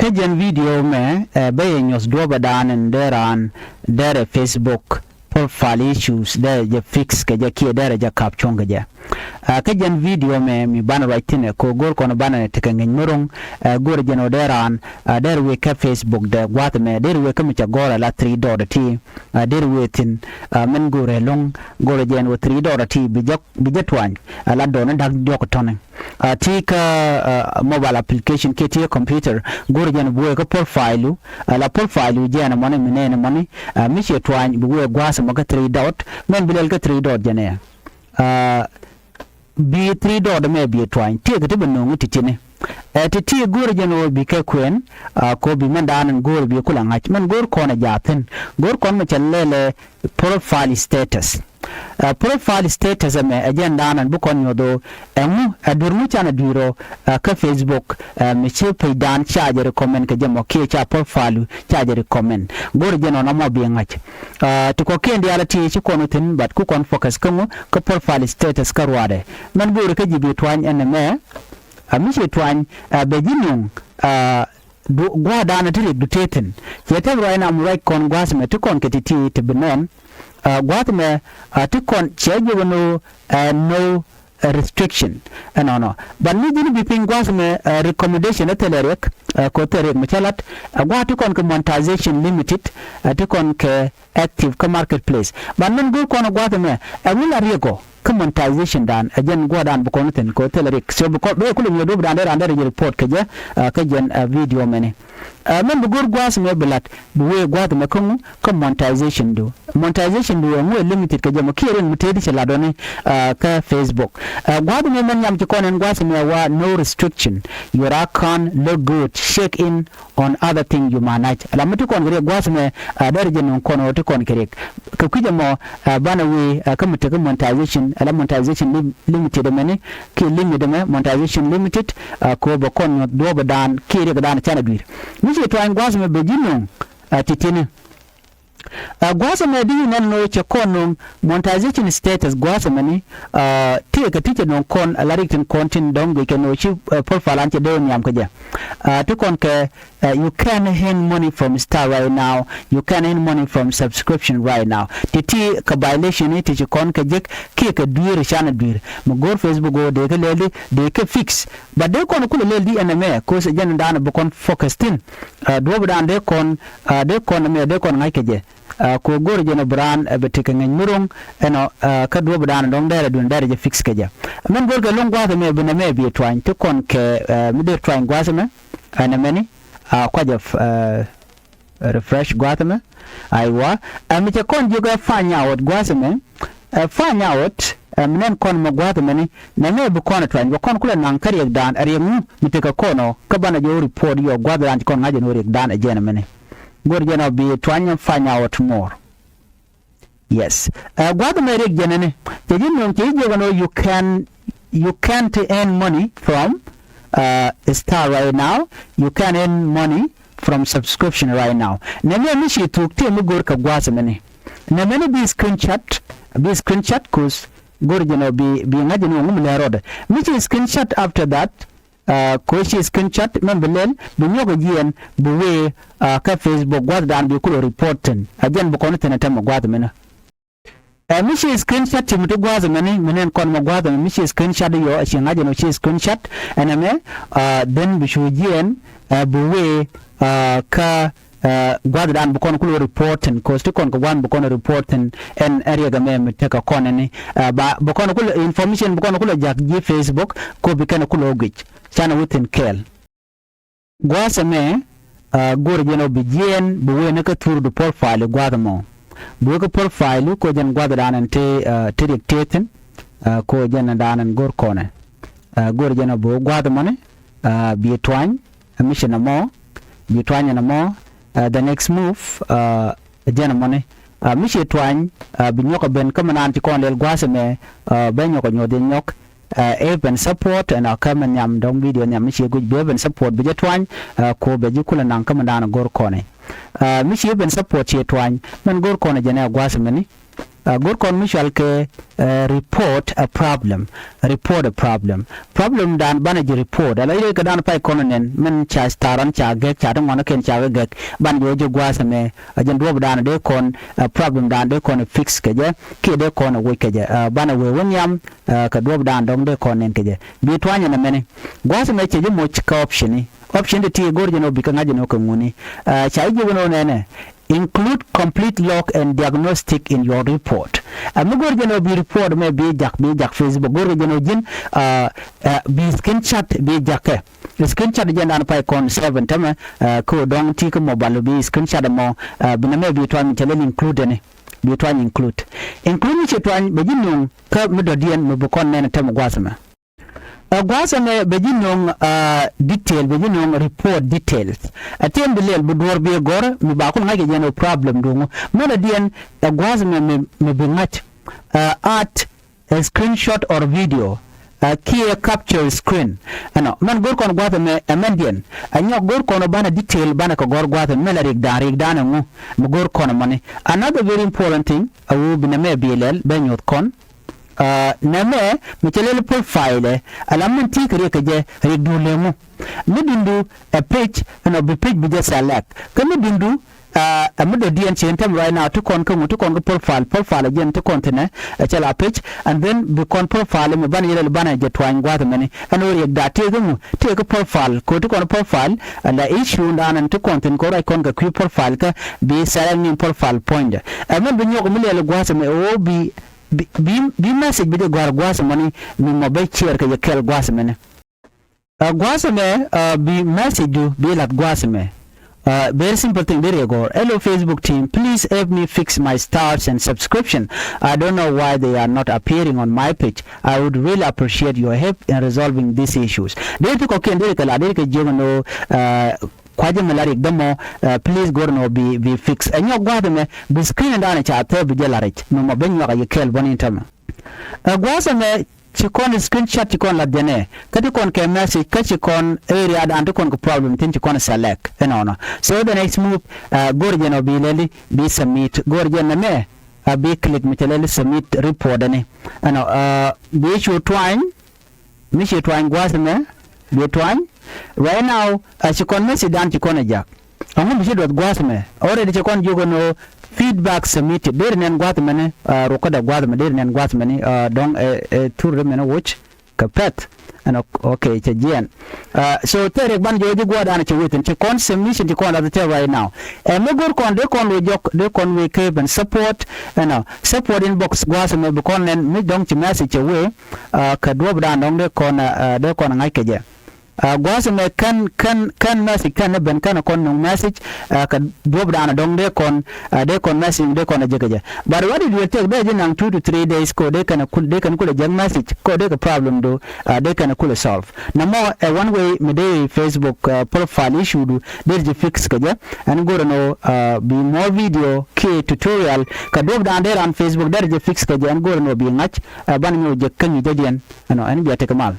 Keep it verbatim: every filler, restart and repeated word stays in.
Kä jɛn video mɛ, ɛ, bä yɛ nyuɔ̱th duɔ̱ɔ̱pädan in dee raan derɛ Facebook profile issues derɛ jɛ fix kɛ jɛ kiɛ derɛ jɛ kap cuɔ̱ŋ kɛ jɛ. Ɛ, kä jɛn video mɛ mi banɛ ruac thi̱n ɛ kɛ go̱r kɔn banɛ tekɛ ŋi̱ny mi ro̱ŋ, ɛ, go̱r jɛn ɔ dee raan, ɛ, derɛ wëë kä Facebook dɛ gua̱a̱th mɛ derɛ wëë kä mi cɛ gɔ̱r ala three dot ti, ɛ, derɛ wëë thi̱n, ɛ, min go̱r ɛ lo̱ŋ go̱r jɛn wëë three dot ti bi jɛ, bi jɛ tuany, ɛ, la dɔɔni da̱k diɔ̱k tɔ̱ni. Ɛ, ti kä, ɛ, mobile application kiɛ ti kä computer, go̱r jɛn bi wee kä profile, ɛ, la profile jɛn mɔni mi nɛɛni mɔni, ɛ, mi ciɛ tuany bi wee gua̱a̱th mɔ kä three dot, mɛn bi lɛl kä three dot jɛn ɛ. Ɛ, bi three dot mɛ bi tuany, ti kɛ ti bi no̱o̱ŋ ti tini. Ɛ, ti ti go̱r jɛn wee bi kɛ kuɛn, ɛ, ko bi mɛn da̱a̱n go̱r bi kulɛ ŋa̱c, mɛn go̱r kɔn ɛ jaathin, go̱r kɔn mɛ cɛ lɛlɛ profile status. Ɛ, profile status ɛmɛ ɛ jɛn da̱a̱n bi kɔn nyuɔ̱th ɣöö ɛŋu ɛ duer ŋu canɛ dui̱r ɔ, ɛ, kä Facebook, ɛ, mi ci page dan ca jɛ recommend kɛ jɛ mɔ kiɛ ca profile ca jɛ recommend. Go̱r jɛn ɔ nɔmɔ bi ŋa̱c. Ɛ, ti kɔ̱kiɛn diaal ti ci kɔn wä thi̱n but ku kɔn focus kä ŋu kä profile status kä ruaadɛ. Mɛn go̱r kä ji̱ bi tuany ɛn ɛmɛ, ɛ, mi ci tuany, ɛ, bɛ ji̱ nuŋ, ɛ, du, gua̱a̱th da̱a̱n ti riɛk du tëë thi̱n. Cɛ tɛth ruac nam ruac kɔn gua̱a̱th mɛ ti kɔn kɛ ti ti ti bi nɛn. Ɛ, gua̱a̱th mɛ, ɛ, ti kɔn cɛ jiök ɛn ɣöö, ɛ, no, ɛ, restriction. Ɛnɔnɔ. But mi ji̱n bi piny gua̱a̱th mɛ, ɛ, recommendation ɛ thilɛ riɛk, ɛ, kɛ thilɛ riɛk mi cä la̱t, ɛ, gua̱a̱th ti kɔn kɛ monetization limited, ɛ, ti kɔn kɛ active kä marketplace. But min go̱o̱r kɔn gua̱a̱th mɛ, ɛ, ŋu la riɛk ɔ kä monetization dan, ɛ, jɛn gua̱a̱th dan bi kɔn thi̱n kɛ thilɛ riɛk. So bi kɔn, bɛ kulɛ nyuɔ̱th duɔ̱ɔ̱p dan dee ran dee rɛ jɛ report kɛ jɛ, ɛ, kä jɛn, ɛ, video mɛni. Ɛ, mɛn bi go̱r gua̱a̱th mɛ bi la̱t, bi wee gua̱a̱th mɛ kä ŋu, kä monetization du. Monetization du ɛ ŋu ɛ limited kɛ jɛ mɔ kiɛ rin mi tëëdi cɛ la̱t ɔni, ɛ, kä Facebook. Ɛ, gua̱a̱th mɛ mɛn nyam ci kɔn ɛn gua̱a̱th mɛ wa no restriction. Your account look good. Check in on other thing you manage. Ala mi ti kɔn kɛ riɛk gua̱a̱th mɛ, ɛ, derɛ jɛ nuŋ kɔn ɔ ti kɔn kɛ riɛk. Kɛ kui̱c ɛmɔ, ɛ, banɛ wee, ɛ, kä mi tek kä monetization, ala monetization lim-, limited ɛmɛni, kiɛ limit ɛmɛ, monetization limited, ɛ, kɛ ɣöö bɛ kɔn nyuɔ̱th duɔ̱ɔ̱pɛ daan kiɛ riɛk daan canɛ dui̱r. Mi ci tuany gua̱a̱th mɛ bɛ ji̱ nuŋ, ɛ, ti ti̱ni. Ɛ, gua̱a̱th ɛmɛ di nɛn ɣöö cɛ kɔn nuŋ monetization status gua̱a̱th ɛmɛni, ɛ, tëëkɛ ti cɛ nuŋ kɔn, ɛ, la riɛk tin kɔn tin dɔ̱ŋ guic kɛ nöö ci, ɛ, profile an cɛ dee wä nhiam kä jɛ. Ɛ, ti kɔn kɛ, ɛ, you can earn money from star right now, you can earn money from subscription right now. Ti ti kɛ violation ni ti ci kɔn kɛ jek kiɛ kɛ dui̱r canɛ dui̱r. Mi go̱o̱r Facebook ɣöö dee kɛ lɛl di, dee kɛ fix. But dee kɔn kulɛ lɛl di ɛn ɛmɛ, cause jɛn daanɛ bi kɔn focus thi̱n. Ɛ, duɔ̱ɔ̱p dan dee kɔn, ɛ, dee kɔn ɛmɛ, dee kɔn ŋa̱c kɛ jɛ. Ɛ, kɛ ɣöö go̱o̱r jɛn ɔ bi raan, ɛ, bi tekɛ ŋäc mi ro̱ŋ, ɛnɔ, ɛ, kä duɔ̱ɔ̱p dan dɔ̱ŋ dɛrɛ duun dɛrɛ jɛ fix kɛ jɛ. Mɛn go̱o̱r kɛ lo̱ŋ gua̱a̱th ɛmɛ bi nɛmɛ bi tuany, ti kɔn kɛ, ɛ, mi dee tuany gua̱a̱th ɛmɛ, ɛ, nɛmɛni, ɛ, kuacɛ, ɛ, refresh gua̱a̱th ɛmɛ. Aywa, ɛ, mi cɛ kɔn jiök ɛ find out gua̱a̱th ɛmɛ, ɛ, find out, ɛ, mi nɛn kɔn mɛ gua̱a̱th ɛmɛni, nɛmɛ bi kɔn ɛ tuany, bɛ kɔn kulɛ naŋ kä riɛk dan, ɛ riɛk ŋu, mi tekɛ kɔn ɔ, kä banɛ jɛ wä report yɔ gua̱a̱th dan ci kɔn ŋa̱c ɛn wä riɛk dan ɛ jɛn ɛmɛni. Go̱r jɛn ɔ bi tuany find out more. Yes. Ɛ, gua̱a̱th mɛ riɛk jɛn ɛnɛ. Cɛ ji̱ nöŋ cɛ ji̱ jiök ɛn ɣöö you can, you can't earn money from, ɛ, star right now. You can earn money from subscription right now. Nɛmɛ mi ci thuk ti mi go̱r kɛ gua̱a̱th mɛni. Nɛmɛni bi screenshot, bi screenshot cause go̱r jɛn ɔ bi, bi ŋa̱c jɛn ɔ ŋum lɛr rɔɔdɛ. Mi ci screenshot after that, ɛ, kɛ ɣöö ci screenshot mɛn bi lɛl, bi nyuɔ̱k ɛ jiɛn, bi wee, ɛ, kä Facebook gua̱a̱th dan bi kulɛ report thi̱n. Ɛ jɛn bi kɔn thi̱n ɛ tɛmɛ gua̱a̱th mɛnɛ. Ɛ, mi ci screenshot ti mi ti gua̱a̱th mɛni, mi nɛn kɔn mɛ gua̱a̱th mɛ, mi ci screenshot yɔ, ɛ ci ŋa̱c ɛn ɔ ci screenshot, ɛn ɛmɛ, ɛ, then bi cu jiɛn, ɛ, bi wee, ɛ, kä, ɛ, gua̱a̱th dan bi kɔn kulɛ report thi̱n, cause ti kɔn kɛ gua̱a̱th bi kɔn report thi̱n, ɛn ɛ riɛk ɛmɛ mi tekɛ kɔn ɛni, ɛ, ba, bi kɔn kulɛ information, bi kɔn kulɛ ja̱k ji̱ Facebook, ko bi kɛn kulɛ wä guic. Canɛ wä thi̱n kɛɛl. Gua̱a̱th ɛmɛ, ɛ, go̱r jɛn ɔ bi jiɛɛn bi wee ni kä thur di profile gua̱a̱th ɛmɔ. Bi wee kä profile ko jɛn gua̱a̱th dan ɛn ti, ɛ, ti riɛk tëë thi̱n, ɛ, ko jɛn dan ɛn go̱r kɔnɛ. Ɛ, go̱r jɛn ɔ bi wee gua̱a̱th ɛmɔni, ɛ, bi tuany, ɛ, mi ci nɔmɔ, bi tuany ɛn ɛmɔ, ɛ, the next move, ɛ, jɛn ɛmɔni. Ɛ, mi ci tuany, ɛ, bi nyɔk ɛ ben kä mi naan ci kɔn lɛl gua̱a̱th ɛmɛ, ɛ, bɛ nyɔk ɛ nyuɔth in nyɔk, ɛ, even support ɛn a kä mɛ nhiam dɔ̱ŋ video nhiam mi ci guic bi even support bi jɛ tuany, ɛ, ko bɛ ji̱ kulɛ naŋ kä mɛ da̱a̱n go̱r kɔnɛ. Ɛ, mi ci even support ci tuany mɛn go̱r kɔnɛ jɛn ɛ gua̱a̱th mɛni. Ɛ, go̱r kɔn mi cɔal kɛ, ɛ, report a problem. Report a problem. Problem dan banɛ ji̱ report. Ala i̱ kɛ dan pay kɔn nɛn min ca star an ca gɛk ca ti ŋuan kɛn ca gɛk. Banɛ ji̱ wä ji̱ gua̱a̱th ɛmɛ. Ɛ jɛn duɔ̱p dan dee kɔn, ɛ, problem dan dee kɔn fix kɛ jɛ. Kiɛ dee kɔn woc kɛ jɛ. Ɛ, banɛ wee wä nhiam, ɛ, kɛ duɔ̱p dan dɔ̱ŋ dee kɔn nɛn kɛ jɛ. Bi tuany ɛn ɛmɛni. Gua̱a̱th ɛmɛ cɛ ji̱ moc kɛ option ni. Option ti ti go̱r jɛn ɔ bikɛ ŋa̱c jɛn ɔ kɛ ŋuni. Ɛ, ca i̱ ji̱ wä nɔ nɛnɛ. Include complete log and diagnostic in your report. Ɛ, mi go̱r jɛn ɔ bi report mɛ bi jak, bi jak Facebook. Go̱r jɛn ɔ ji̱n, ɛ, ɛ, bi screenshot bi jakä. Screenshot jɛn dan pay kɔn seven tämɛ, ɛ, kä dɔ̱ŋ ti kä mobile bi screenshot mɔ, ɛ, bi nɛ mɛ bi tuany mi cɛ lɛl include ni. Bi tuany include. Include mi ci tuany bɛ ji̱ nuŋ kä mi dɔ̱diɛn mi bi kɔn nɛn tämɛ gua̱a̱th mɛ. Ɛ gua̱a̱th ɛmɛ bɛ ji̱ nöŋ, ɛ, detail, bɛ ji̱ nöŋ report details. Ɛ tiɛm bi lɛl bi duɔ̱ɔ̱r bi gɔ̱r mi ba kun ŋa̱c kɛ jɛn ɛ problem duŋ. Mɛn ɛ diɛn ɛ gua̱a̱th ɛmɛ mi, mi bi ŋa̱c, ɛ, art, ɛ screenshot or video, ɛ kiɛ capture screen. Ɛnɔ mɛn go̱r kɔn gua̱a̱th ɛmɛ ɛ mɛn diɛn. Ɛ nyɔk go̱r kɔn banɛ detail banɛ kɛ gɔ̱r gua̱a̱th ɛmɛ mɛn ɛ rik da̱a̱n rik da̱a̱n ɛŋu mi go̱r kɔn ɛmɔni. Another very important thing ɛ ɣöö bi nɛ mɛ bi lɛl bɛ nyuɔ̱th kɔn. Ɛ, nɛmɛ mi cɛ lɛl profile, ɛ la min ti kɛ riɛk kɛ jɛ riɛk duun lɛ ŋu. Mi dundu ɛ page, ɛnɔ bi page bi jɛ select. Kä mi dundu, ɛ, ɛ mi dɔ̱diɛn cɛ in tɛm right now ti kɔn kä ŋu ti kɔn kä profile, profile jɛn ti kɔn thinɛ, ɛ cɛ la page, and then bi kɔn profile mi banɛ yɛ lɛl banɛ jɛ tuany gua̱a̱th mɛni. Ɛn ɣöö riɛk da tëë kä ŋu, tëë kä profile, kɛ ɣöö ti kɔn profile, ɛ la issue dan ɛn ti kɔn thin kɛ ɣöö ruac kɔn kɛ kui̱ profile kä bi select ni profile point. Ɛ mɛn bi nyɔk mi lɛl gua̱a̱th mɛ ɣöö bi bi, bi, bi message bi jɛ gɔ̱a̱r gua̱a̱th mɔni mi mɔ bɛ share kɛ jɛ kɛɛl gua̱a̱th mɛni. Ɛ gua̱a̱th mɛ, ɛ, bi message du bi la̱th gua̱a̱th mɛ. Ɛ, very simple thing deri gɔ̱r. Hello Facebook team, please help me fix my stars and subscription. I don't know why they are not appearing on my page. I would really appreciate your help in resolving these issues. Deri ti kɔkiɛn deri kɛ la deri kɛ jiök nɔ, ɛ, kuacä mi la rik dämɔ, ɛ, please go̱r nɔ bi, bi fix. Ɛ nyɔk gua̱a̱th ɛmɛ bi screen dan ca thɛp bi jɛ la rɛc mi mɔ ben nyuak a yi kɛɛl bɔn in tämɛ. Ɛ gua̱a̱th ɛmɛ ci kɔn screenshot ci kɔn la jɛnɛ kä ti kɔn kɛ message kä ci kɔn area dan ti kɔn kɛ problem thin ci kɔn select ɛnɔnɔ. So the next move, ɛ, go̱r jɛn ɔ bi lɛli bi submit go̱r jɛn nɛmɛ, ɛ, bi click mi cɛ lɛli submit report ɛni ɛnɔ, ɛ, bi cu tuany. Mi ci tuany gua̱a̱th ɛmɛ bi tuany. Right now, ɛ, ci kɔn message dan ci kɔn ɛ jak. Ɛŋu mi ci duɔth gua̱a̱th ɛmɛ? Already ci kɔn jiök ɛn ɣöö feedback submitted. Deri nɛn gua̱a̱th ɛmɛni, ɛ, ruɔkädɛ gua̱a̱th ɛmɛ deri nɛn gua̱a̱th ɛmɛni, ɛ, dɔ̱ŋ ɛ, ɛ thur ɛmɛni woc kɛ pɛth. Ɛnɔ, okay, cɛ jiɛn. Ɛ, so thɛɛr riɛk ban jɔɔc ji̱ gua̱a̱th dan ci within ci kɔn submission ci kɔn lath tɛ right now. Ɛ mi go̱r kɔn dee kɔn wee jɔk dee kɔn wee kep ɛn support. Ɛnɔ support inbox gua̱a̱th ɛmɛ bi kɔn nɛn mi dɔ̱ŋ ci message cɛ wee. Ɛ, kɛ duɔ̱ɔ̱p dan dɔ̱ŋ dee kɔn, ɛ, dee kɔn ŋa̱c kɛ jɛ. Ɛ, gua̱a̱th ɛmɛ kɛn, kɛn, kɛn message kɛn ni ben kɛn kɔn nuŋ message, ɛ, kɛ duɔ̱ɔ̱p dan dɔ̱ŋ dee kɔn, ɛ, dee kɔn message dee kɔn ɛ jek kɛ jɛ. But what it will take dee ji̱ naŋ two to three days kɔ dee kɛn kul, dee kɛn kulɛ jek message kɔ dee kɛ problem do, ɛ, dee kɛn kulɛ solve. Nɛmɔ ɛ one way mi dee Facebook, ɛ, profile issue du dee ji̱ fix kɛ jɛ. Ɛn go̱rɛ nɔ, ɛ, bi more video kiɛ tutorial kɛ duɔ̱ɔ̱p dan dee ran Facebook dee ji̱ fix kɛ jɛ ɛn go̱rɛ nɔ bi ŋa̱c, ɛ, ban nyɔk jek kä nyuc dee diɛn. Ɛnɔ ɛn bia tekɛ mal.